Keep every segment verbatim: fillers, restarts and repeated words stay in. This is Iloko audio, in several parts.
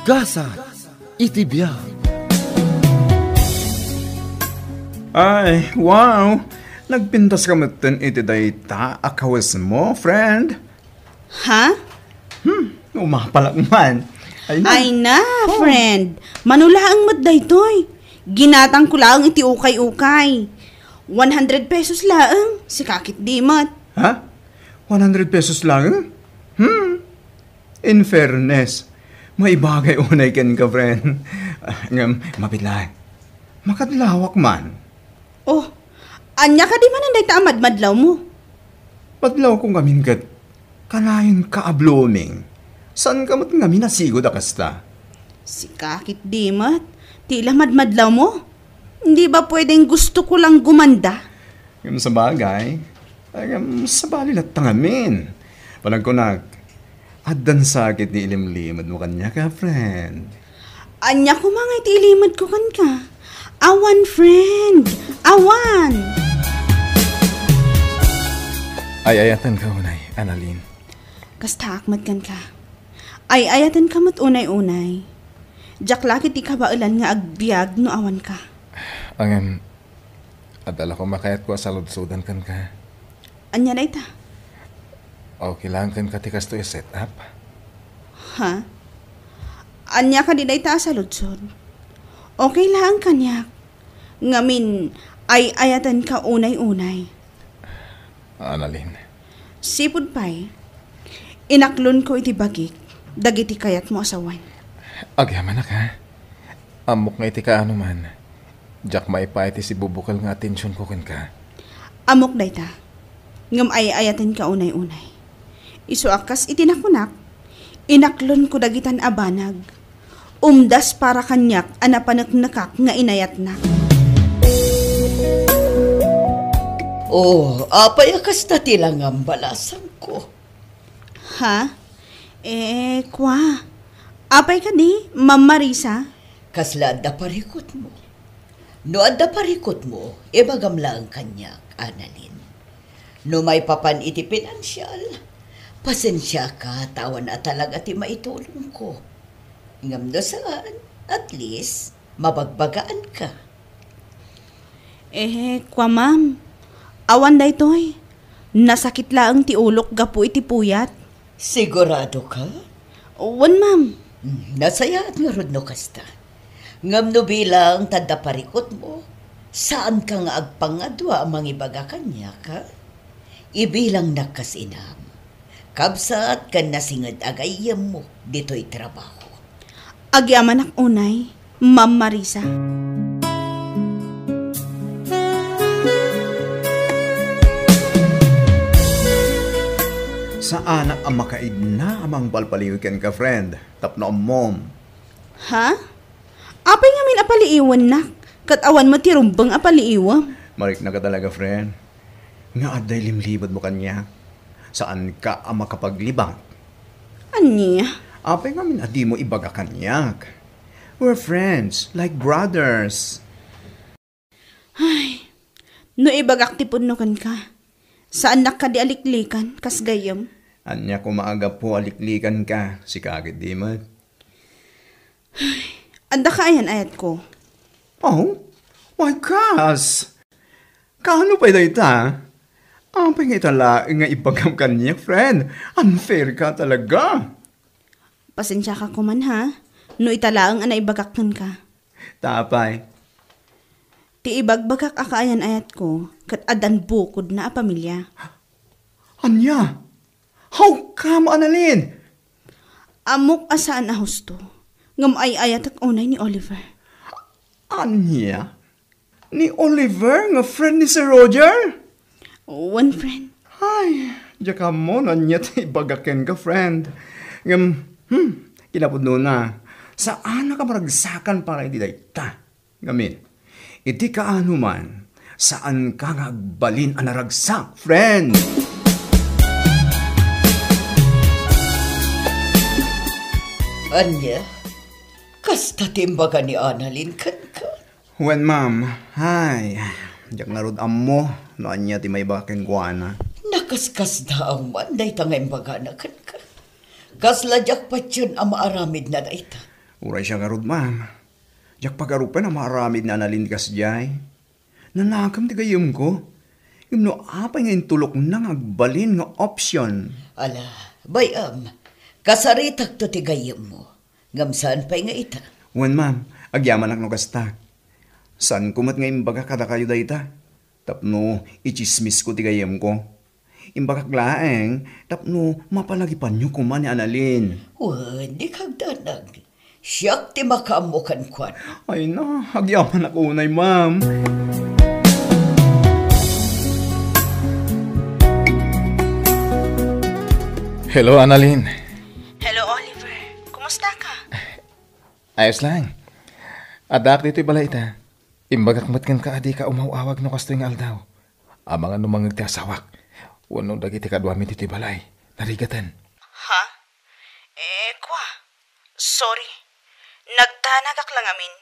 Gasat iti biag. Ay, wow! Nagpintas ka metten iti dayta a kawes mo, friend? Ha? Hmm, umapalak man. Ay na. Ay na, Oh. friend. Mano laeng met daytoy. Ginatangko laeng iti ukay-ukay. One hundred pesos laeng. Sika ketdi met. Ha? One hundred pesos laeng? Hmm. In fairness, maibagay unay kenka, friend. Ngem, mabiit laeng. Makadlawak man. Oh, ania kadi manen dayta a madmadlawmo? Madlawko ngamin ket kanayon ka a blooming. Saan ka met ngamin a sigud a kasta? Sika ketdi met, ti la madmadlawmo? Hindi ba pwedeng gusto ko lang gumanda? Ngem sabagay, ay, ngem sabali latta ngamin. Panagkunak, addan sakit ni ilimlimedmo kaniak, a friend. Ania koma nga iti ilimedko kenka? Awan, friend! Awan! Ay-ayatenka unay, Annalyn. Kastaak met kenka. Ay-ayatenka met unay-unay. Diak la ketdi kabaelan nga agbiag no awanka. Ngem, adda la koma kayatko a saludsodan kenka. Ania dayta? Okay laeng kenka ti kastoy a set-up? Ha? Ania kadi dayta a saludsod? Okay laeng kaniak. Ngamin, ay-ayatenka unay-unay. Annalyn. Sipud pay, inaklonko iti bagik dagiti kayatmo a sawen. Agyamanak, ha? Ammok nga iti kaano man, diak maipaay ti sibubukel nga atensionko kenka. Ammok dayta, ngem ay-ayatenka unay-unay. Isu a kas iti nakunak, inaklonko dagitan a banag. Umdas para kaniak a napaneknekak nga inayatnak. Oh, apay a kasta ti langam, balasangko? Ha? Eh, kwa. Apay kadi, Ma'am Marisa? Kasla adda parikutmo? No adda parikutmo, ibagam laeng kaniak, Annalyn. No maipapan iti pinansial, pasensiaka ta awan a talaga ti maitulongko. Ngem no saan, at least, mabagbagaanka. Eh, kwa, ma'am. Awan daytoy. Nasakit laeng ti ulok gapu iti puyat. Sigurado ka? Wen, ma'am. Hmm, nasayaat ngarud no kasta. Ngem no bilang ta adda parikutmo, saanka nga agpangadua a mangibaga kaniak, ha? Ibilangnak kas inam, kabsat ken nasinged a gayyemmo ditoy trabaho. Agyamanak unay, Ma'am Marisa. Saanak a makaidna a mangpalpaliiw kenka, friend, tapno ammom. Ha? Apay ngamin a paliiwennak, ket awan met ti rumbeng a paliiwem? Mariknaka talaga, friend, nga adda ilimlimedmo kaniak. Saanka a makapaglibak. Ania? Apay ngamin a dimo ibaga kaniak? We're friends, like brothers. Ay, no ibagak ti pudno kenka, saannak kadi a liklikan, kas gayyem? Ania koma a gapu a liklikanka, sika ketdi met. Ay, adda ka ayan-ayatko. Oh? Why, kas? Kaano pay dayta? Apay nga ita laeng nga ibagam kaniak, friend? Unfair ka talaga. Pasensiaka koman, ha, no ita laeng a naibagak kenka. Ta apay? Ti ibagbagak a kaayan-ayatko, ket addan bukodna a pamilia. Ania? How come, Annalyn? Ammok a saan a husto, ngem ay-ayatek unay ni Oliver. Ania? Ni Oliver nga friend ni Sir Roger? Wen, friend. Ay, diak ammo no ania ti ibaga kenka, friend. Ngem, hmm, kinapudnona, saanak a maragsakan para iti dayta. Ngamin, iti kaano man, saanka nga agbalin a naragsak, friend. Ania? Kasta ti imbaga ni Annalyn kenka? Wen, ma'am. Ay, diak ngarud ammo no ania ti maibaga kenkuana. Nakaskasdaaw man dayta nga imbagana kenka. Kasla diak patien a maaramidna dayta. Uray siya ngarud, ma'am. Diak pagarupen a maaramid ni Annalyn ti kasdiay. Nanakem ti gayyemko. Ngem no apay nga intulokna nga agbalin nga option? Ala, bay-am, kasaritakto ti gayyemmo. Ngem saan pay nga ita? Wen, ma'am, agyamanak no kasta. Saanko met nga imbagak kadakayo dayta tapno itsismisko ti gayyemko. Imbagak laeng tapno mapalagipanyo koma ni Annalyn. Wen, di kagdanag. Siak ti makaammo kenkuana. Ay na, agyamanak unay, ma'am. Hello, Annalyn. Hello, Oliver. Kumusta ka? Ayos lang. Addaak ditoy balay ita. Imbagak met kenka a dika umaw-awag no kastoy nga aldaw. Amangan no mangngeg ti asawak wenno dagiti kaduami ditoy balay. Narigaten. Ha? Eh, kwa. Sorry. Nagdanagak la ngamin.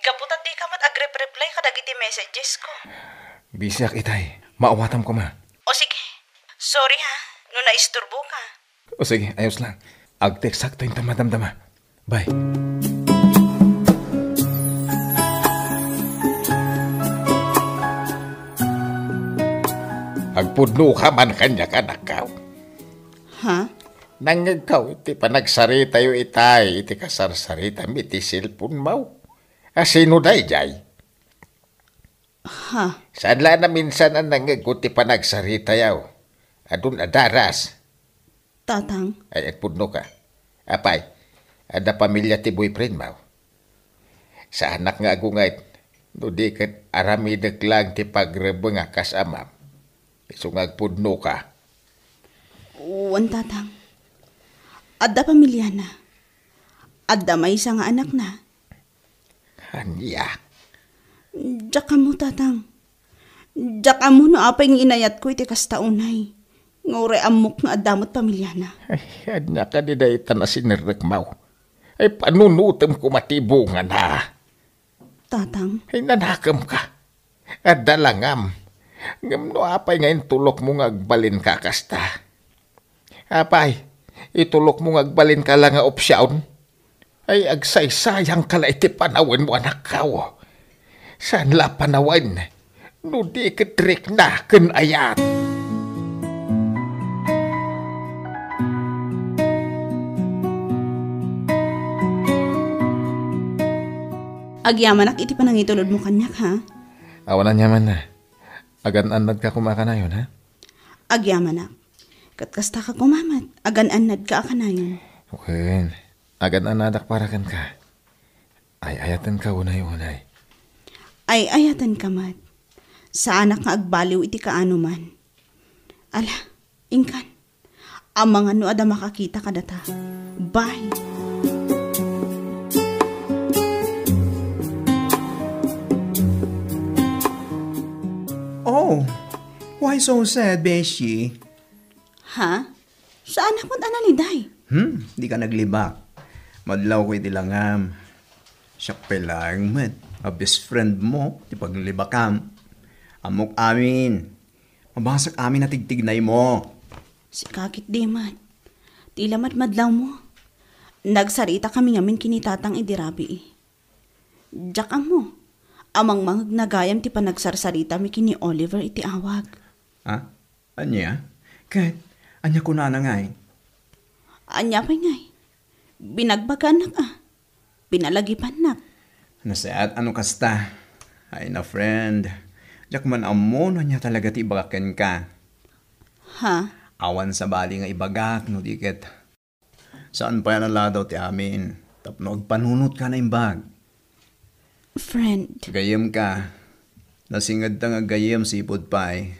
Gapu ta dika met agrep-reply kadagiti messages ko. Busyak itay. Maawatam koma. O sige. Sorry ha, no naisturbo ka. O sige, ayos lang. Agtekstak ta inton madamdama. Bye. Agpudno ka man kaniak, anakko. Ha? Nangngegko iti panagsaritayo itay iti kasarsaritami iti cellphone mo. A sino daydiay? Ha? Saan la a naminsan a nangngegko ti panagsaritayo? Adun a daras. Tatang? Ay, agpudno ka. Apay, adda pamilia ti boyfriend mo? Saanak nga agunget, no di ket aramidek laeng ti pagrebeng a kas amam. Isu nga agpudno ka. Wen, Tatang. Adda pamiliana. Adda maysa nga anakna. Ania? Diak ammo, Tatang. Diak ammo no apay nga inayatko iti kasta unay. Nga uray ammok nga adda met pamiliana. Ay, ania kadi dayta a sinerrekmo? Ay, panunotem koma ti bungana. Tatang? Ay, nanakem ka. Adda langam. Ngem no apay nga intulokmo nga agbalinka kasta? Apay, itulokmo nga agbalinka la nga opsyon? Ay, agsaysayangka la iti panawenmo, anakko. Saan la a panawen, no di ket rikna ken ayat. Agyamanak iti panangitulodmo kaniak, ha? Awan aniamanna. Agan-annadka koma a kanayon, ha? Agyamanak. Ket kastaka koma met, agan-annadka a kanayon. Wen, agan-annadak para kenka. Ay-ayatenka unay-unay. Ay-ayatenka met. Saanak nga agbaliw iti kaanoman. Ala, inkan. Amangan no adda makakita kadata. Bye. Oh, why so sad, Beshi? Ha? Saanak met a naliday? Hmm, di ka naglibak. Madlawko iti langam. Siak pay laeng met a best friend mo ti paglibakam. Ammok amin. Mabasek amin a tigtignaymo. Sika ketdi met. Ti la met madlawmo. Nagsaritakami ngamin ken ni Tatang idi rabii. Diak ammo. Amangmangegna gayam ti panagsarsaritami ken ni Oliver iti awag. Ha? Ania? Ket ania kunana ngay? Ania pay ngay? Binagbaganak a. Pinalagipannak. Nasayaat a no kasta. Ay na, friend. Diak man ammo no ania talaga ti ibagak kenka. Ha? Awan sabali nga ibagak no di ket saan pay a naladaw ti amin tapno agpanunotka a naimbag. Friend. Gayyemka. Nasingedta nga gayyem sipud pay.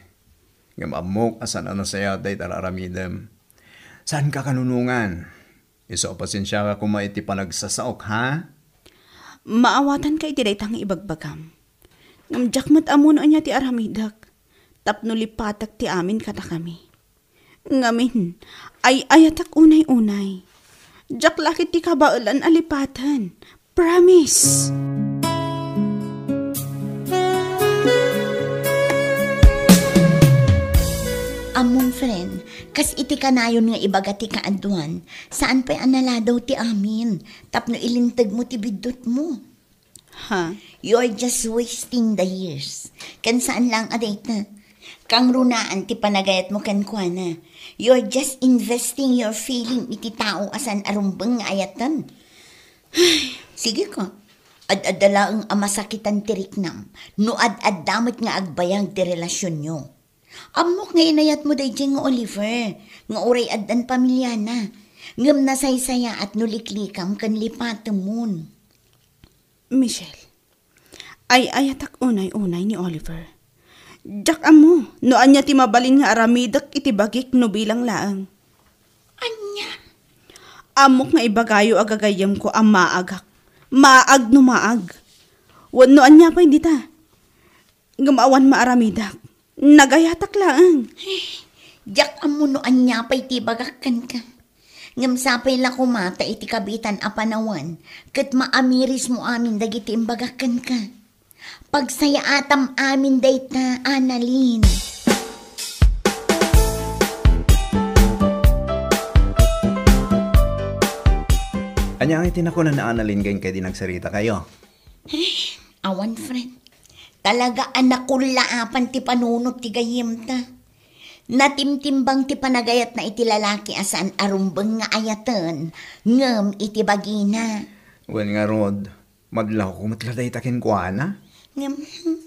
Ngem ammok a saan a nasayaat dayta ar-aramidem. Saanka kanunongan. Isu a pasensiaka koma iti panagsasaok, ha? Maawatanka iti dayta nga ibagbagam. Ngem diak met ammo no ania ti aramidek tapno lipatek ti amin kadakami. Ngamin, ay-ayatek unay-unay. Diak la ketdi kabaelan a lipaten. Promise! Ammom, friend, kas iti kanayon nga ibaga ti kaaduan, saan pay a naladaw ti amin tapno ilintegmo ti biddutmo. Ha? You're just wasting the years. Ken saan lang a dayta. Kangrunaan ti panagayatmo kenkuana. You're just investing your feeling iti tao a saan a rumbeng nga ayaten. Sige ka. Ad-adda laeng a masakitan ti riknam no ad-adda met nga agbayag ti relasionyo. Ammok nga inayatmo daydiay nga Oliver, nga uray addan pamiliana. Ngem nasaysayaat no liklikam ken lipatemon. Michelle, ay-ayatak unay-unay ni Oliver. Diak ammo no ania ti mabalin nga aramidek iti bagik no bilang laeng. Ania? Ammok nga ibagayo a gagayyemko a maagak. Maag no maag. Wenno ania pay dita? Ngem awan maaramidak. Nagayatak laeng. Diak ammo no ania pay ti ibagak kenka. Ngem sapay la koma ta iti kabiitan a panawen, ket maamirismo amin dagiti imbagak kenka. Pagsayaatam amin dayta, Annalyn. Ania ngay ti nakunan ni Annalyn ken kadi nagsarita kayo? Eh, awan, friend. Talaga a nakullaapan ti panunot ti gayyemta. Natimtimbang ti panagayatna iti lalaki a saan a rumbeng nga ayaten, ngem iti bagina. Wen ngarud, madlawko met la dayta kenkuana? Ngem,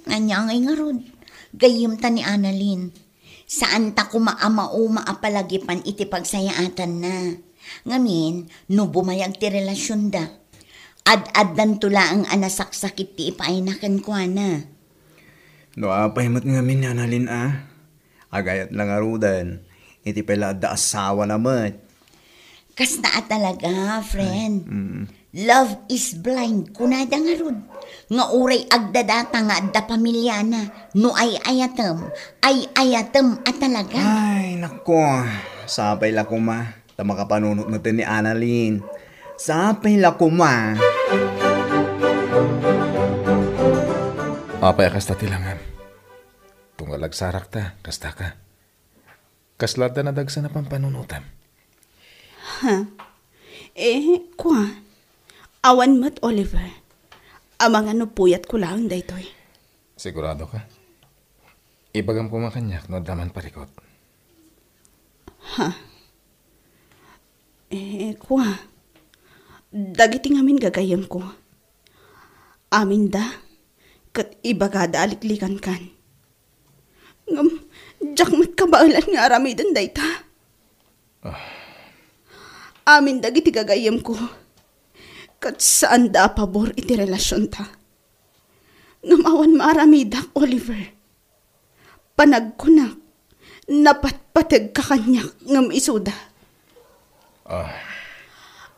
ania ngay ngarud? Gayyemta ni Annalyn. Saanta koma a mauma a palagipan iti pagsayaatanna. Ngamin, no bumayag ti relasionda, ad-addanto laeng a nasaksakit ti ipaayna kenkuana. No apay met ngamin ni Annalyn a? Agayat la ngaruden, iti pay la adda asawana met. Kasta a talaga, friend. Ay, mm. Love is blind, kunada ngarud. Nga uray agdadata nga adda pamiliana, no ay-ayatem, ay-ayatem a talaga. Ay, nako. Sapay la koma. Ta makapanunot met ni Annalyn. Sapay la koma. Apay a kasta ti langam? Tunggal agsarakta, kasta ka. Kasla adda nadagsen a pampanunotam? Ha? Eh, kua. Awan met, Oliver. Amangan no puyatko laeng daytoy. Sigurado ka? Ibagam koma kaniak no adda man parikut. Ha? Eh, kua. Dagiti ngamin gagayyemko. Aminda, ket ibagada a liklikankan. Ngem, diak met kabaelan nga aramiden dayta. Ah. Amin dagiti gagayyemko, ket saanda a pabor iti relasionta. Ngem awan maaramidak, Oliver. Panagkunak, napatpategka kaniak ngem isuda. Ah.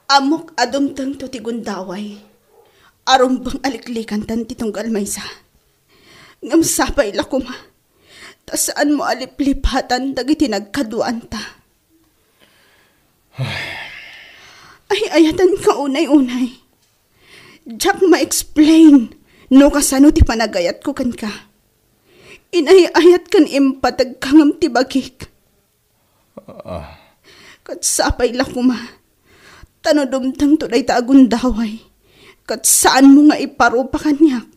Ammok a dumtengto ti gundaway. Arumbeng a liklikantan ti tunggal maysa. Ngem sapay la koma, ta saanmo a liplipatan dagiti nagkaduanta. Ay-ayatanka unay-unay. Diak ma-explain no kasano ti panagayatko kenka. Inay-ayat ken impategka ngem ti bagik. Ah. Ket sapay la koma, ta no dumtengto dayta a gundaway, ket saanmo nga iparupa kaniak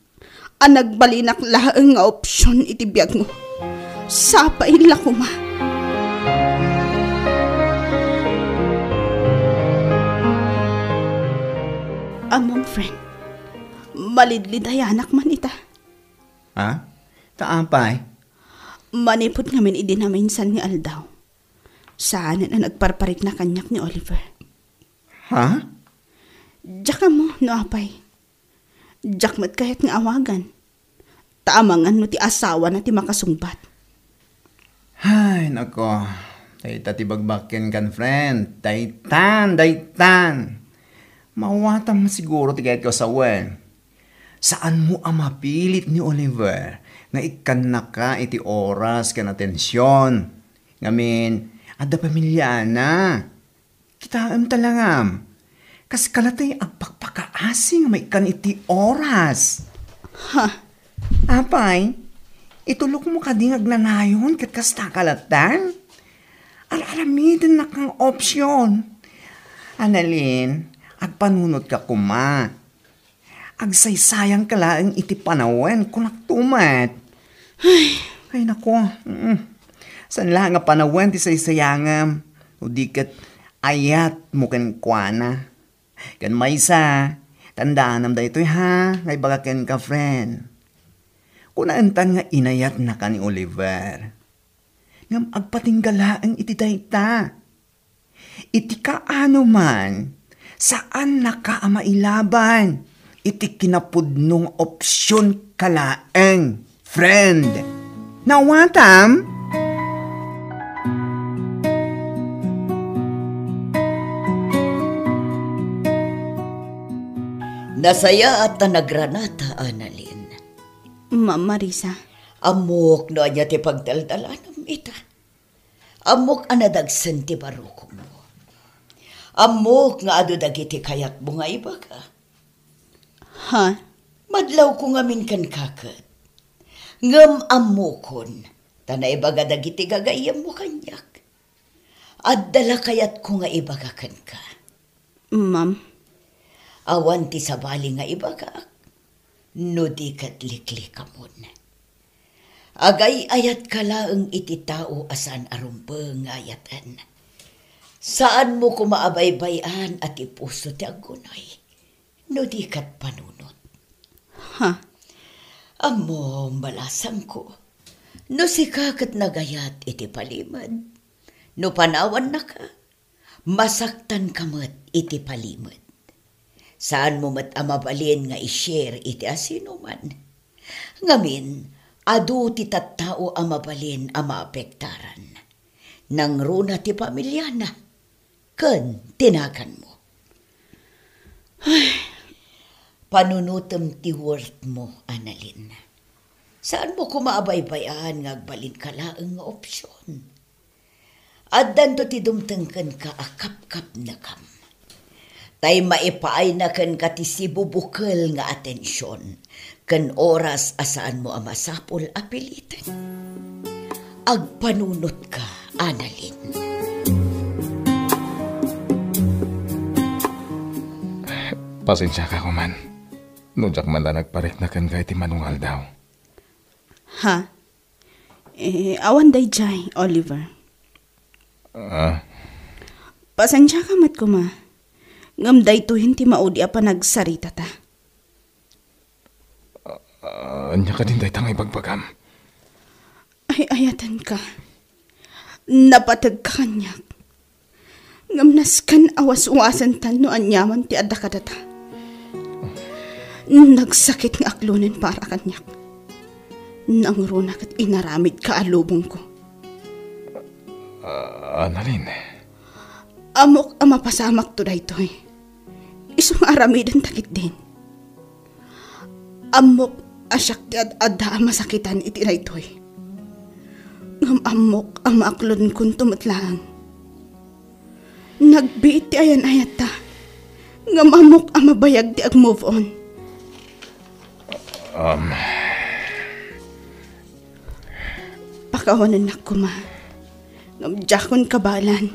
a nagbalinak laeng nga opsion iti biagmo. Sapay la koma. Ammom, friend, malidlidayanak man ita. Ha? Ta apay? Manipud ngamin idi naminsan nga aldaw, saanen a nagparparikna kaniak ni Oliver. Ha? Diak ammo no apay. Diak met kayat nga awagan. Ta amangan no ti asawana ti makasungbat. Ay, nako. Dayta ti bagbagkenkan, friend. Daytan, daytan. Maawatam siguro ti kayatko a sawen. Saanmo a mapilit ni Oliver nga ikkannaka iti oras ken atension. Ngamin, adda pamiliana. Kitaem ta langam. Kas ka latay agpakpakaasi nga maikkan iti oras. Ha? Apay, itulokmo kadi nga agnanayon ket kasta ka latta? Ar-aramidennaka nga option. Annalyn, agpanunotka koma. Agsaysayangka laeng iti panawen, kunakto met. Ay. Ay, nako. Mm. Saan la nga panawen ti saysayangem, no di ket ayatmo kenkuana. Ken maysa, tandaanam daytoy ha, nga ibaga kenka, friend. Kunaentan nga inayatnaka ni Oliver. Ngem agpatingga laeng iti dayta. Iti kaano man, saannaka a mailaban iti kinapudno nga opsionka laeng, friend. Nawatam? Nasayaat ta nagranata, Annalyn. Ma'am Marisa. Ammok no ania ti pagdaldalanam ita. Ammok a nadagsen ti barukongmo. Ammok nga adu dagiti kayatmo nga ibaga. Ha? Madlawko ngamin kenka ket. Ngem ammokon, ta naibaga dagiti gagayyemmo kaniak. Adda la kayatko nga ibaga kenka. Ma'am. Awan ti sabali nga ibagak, no di ket liklikamon. Agay-ayatka laeng iti tao a saan a rumbeng nga ayaten. Saanmo koma a baybay-an a ti puso ti aggunay, no di ket panunot. Ha? Ammom, balasangko, no sika ket nagayat iti palimed, no panawannaka, masaktanka met iti palimed. Saanmo met a mabalin nga i-share iti asinoman. Ngamin, adu ti tattao a mabalin a maapektaran. Nangruna ti pamiliana ken ti naganmo. Panunotem ti worthmo, Annalyn. Saanmo koma a baybay-an nga agbalinka laeng nga opsion. Addanto ti dumteng kenka a kapkapnekam. Tay maipaayna kenka ti sibubukel nga atension ken oras a saanmo a masapul a piliten. Agpanunotka, Annalyn. Pasensiaka koman. No diak man la nagparikna kenka iti mano nga aldaw. Ha? Eh, awan daydiay, Oliver. Ah. Pasensiaka met koma. Ngem daytoyen ti maudi a panagsaritata. Ah, ania kadin dayta nga ibagbagam? Ay-ayatenka. Napategka kaniak. Ngem nasken a waswasentan no aniaman ti adda kadata. Nagsakit nga aklonen para kaniak. Nangruna ket inaramidka a lubongko. Ah, Annalyn. Ammok a mapasamakto daytoy. Isu nga aramidenta ketdin. Ammok a siak ti ad-adda a masakitan iti daytoy. Ngem ammok a maaklonkonto met laeng. Nagbiit ti ayan-ayatta. Ngem ammok a mabayag ti ag-move on. Um. Pakawanennak koma. Ngem diakon kabaelan.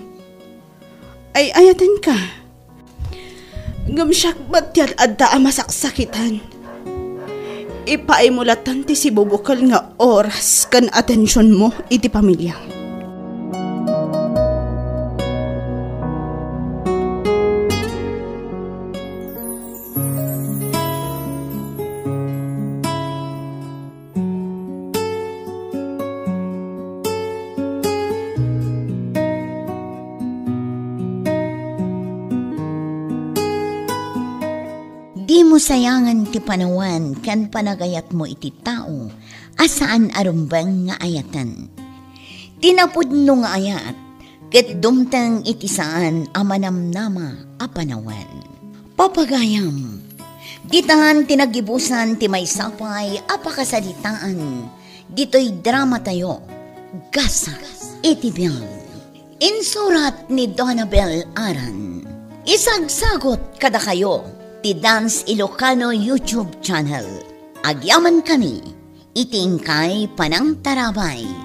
Ay-ayatenka. Ngem siak met ti ad-adda a masaksakitan. Ipaaymo latan ti sibubukel nga oras ken atensionmo iti pamiliam. Dimo sayangen ti panawen ken panagayatmo iti tao a saan a rumbeng nga ayaten. Ti napudno nga ayat ket dumteng iti saan a manamnama a panawen. Papagayam, ditan ti nagibusan ti maysa pay a pakasaritaan ditoy dramatayo, Gasat iti Biag. Insurat ni Donabel Aran. Isagsagot kadakayo ti Dance Ilocano YouTube channel. Agyamankami iti inkay panangtarabay.